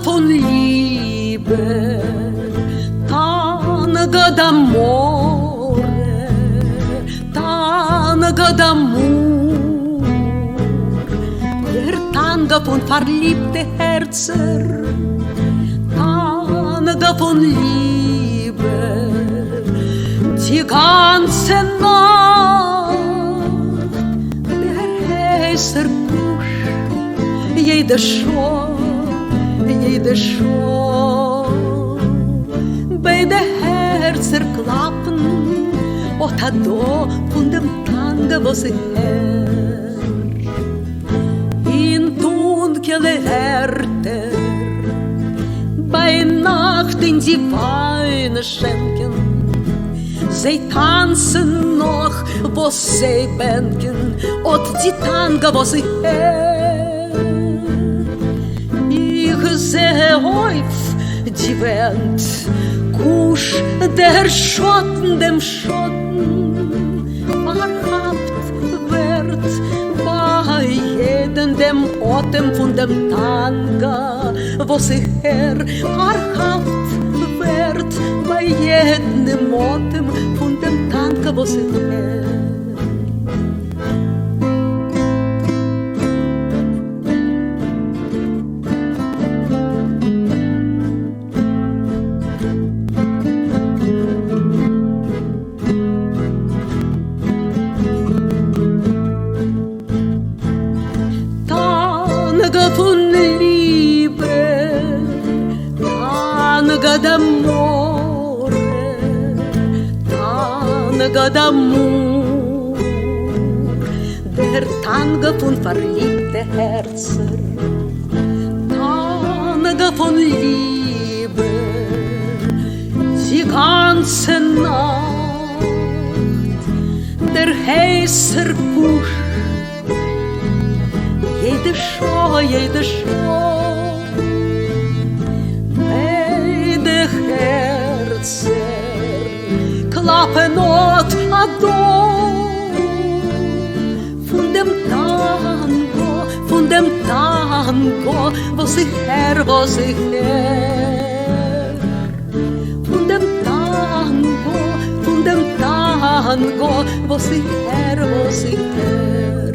פון ליבע, טאנגא ד'אמארע, טאנגא ד'אמור, דער טאנגא פון פארליבטע הערצער, טאנגא פון ליבע, די גאנצע נאכט, דער הייסער קוש, יעדע שעה, יעדע שעה, ביידע הערצער קלאפן, אט א דא פון דעם טאנגא וואס איך הער. אין טונקעלע ערטער, ביינאכט אין די וויין-שענקען, זיי טאנצן נאך וואס זיי בענקען, אט די טאנגא וואס איך הער. איך זע אויף די ווענט, קוש דער שאטן דעם שאטן, פארכאפט ווערט ביי יעדן דעם אטעם פון דעם טאנגא וואס איך הער, פארכאפט ווערט ביי יעדן דעם אטעם פון דעם טאנגא וואס איך הער. טאנגא פון ליבע, טאנגא ד'אמארע, טאנגא ד'אמור, דער טאנגא פון פארליבטע הערצער. טאנגא פון ליבע די גאנצע נאכט, דער הייסער קוש יעדע שעה, יעדע שעה, ביידע הערצער קלאפן אט א דא. פון דעם טאנגא, פון דעם טאנגא, וואס איך הער, וואס איך הער. פון דעם טאנגא, פון דעם טאנגא, וואס איך הער, וואס איך הער.